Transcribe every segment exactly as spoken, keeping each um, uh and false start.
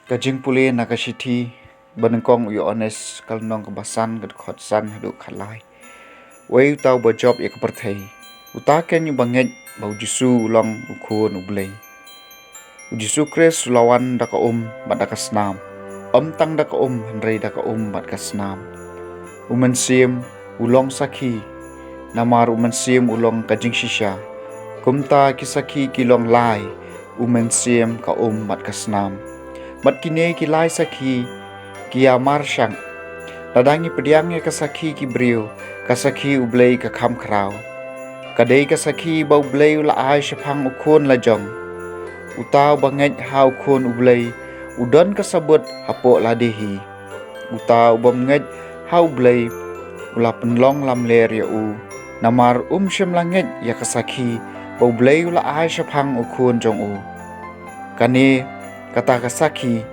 Ka jingpule na ka shithi ba nyngkong u Ïoannis, ka lynnong kaba san, ka dkhot san haduh khatlai. Wei uta uba jop ïa ka pyrthei, uta keiñ uba ngeit ba u Jisu u long u Khun u Blei. U Jisu Khrist u la wan da ka um bad da ka snam. Ym tang da ka um, hynrei da ka um bad ka snam. U Mynsiem u long sakhi, namar u Mynsiem u long ka jingshisha. Kumta ki sakhi ki long lai, u Mynsiem, ka um bad ka snam. Bad kine ki lai sakhi ki ïa marshang. Lada ngi pdiang ïa ka sakhi ki briew, ka sakhi U Blei ka kham khraw. Ka dei ka sakhi ba U Blei u la ai shaphang u Khun la jong. Uta uba ngeit ha u Khun U Blei u don ka sabut hapoh lade hi. Uta u bym ngeit ha U Blei u la pynlong lamler ïa u, namar um shym la ngeit ïa ka sakhi ba U Blei u la ai shaphang u Khun jong u. Kane kata ka sakhi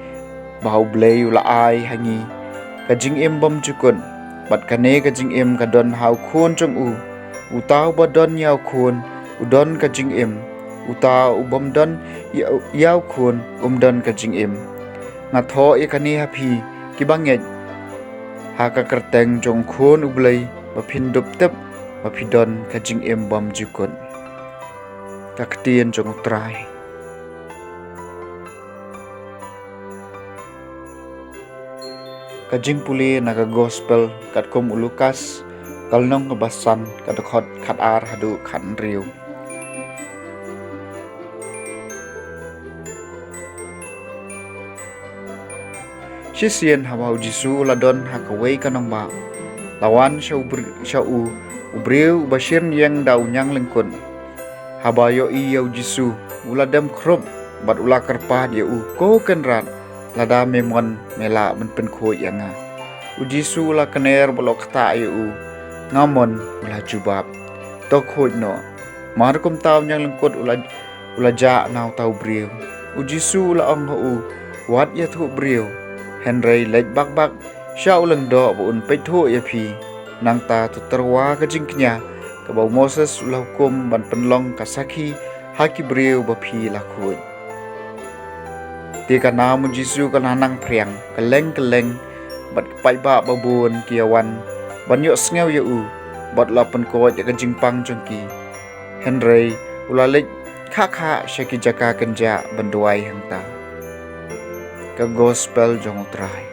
ba U Blei u la ai ha ngi, ka jingim bymjukut. Bad kane ka jingim ka don ha u Khun jong u. Uta uba don ïa u Khun u don ka jingim. Uta u bym don ïa, ïa u Khun um don ka jingim. Nga thoh ïa kane ha phi kiba ngeit ha ka kyrteng jong u Khun U Blei ba phin dup tip ba phi don ka jingim bymjukut. Ka ktien jong U Trai. Ka jingpule na ka Gospel katkum u Lukas, ka lynnong kaba san, ka dkhot khatar haduh khathynriew. Shisien haba u Jisu u la don ha kawei ka nongbah, la wan sha u br-, sha u, u briew uba shyrñieng da u ñianglyngkut. Haba ïohi ïa u Jisu, u la dem khrup bad u la kyrpad ïa u, "Ko Kynrad, lada me mon me lah ban pynkhuid ïa nga." U Jisu u la kner bad u la ktah ïa u, "Nga mon," u la jubab. "To khuid noh." Mar kumta u ñianglyngkut u la, u la jah na uta u briew. U Jisu u la ong ha u, "Wat ïathuh briew, hynrei leit bak bak sha u lyngdoh ba un peit thuh ïa phi. Nangta to tyrwa ka jingkñia kaba u Moses u la hukum ban pynlong ka sakhi ha ki briew ba phi la khuid." Te ka nam u Jisu ka la nang phriang, kylleng kylleng, bad ki paidbah babun ki ïa wan ban ïohsngew ïa u, bad u la pynkoit ïa ka jingpang jong ki. Hynrei u la leit khah khah sha ki jaka kynjah ban duwai hangta. Ka Gospel jong U Trai.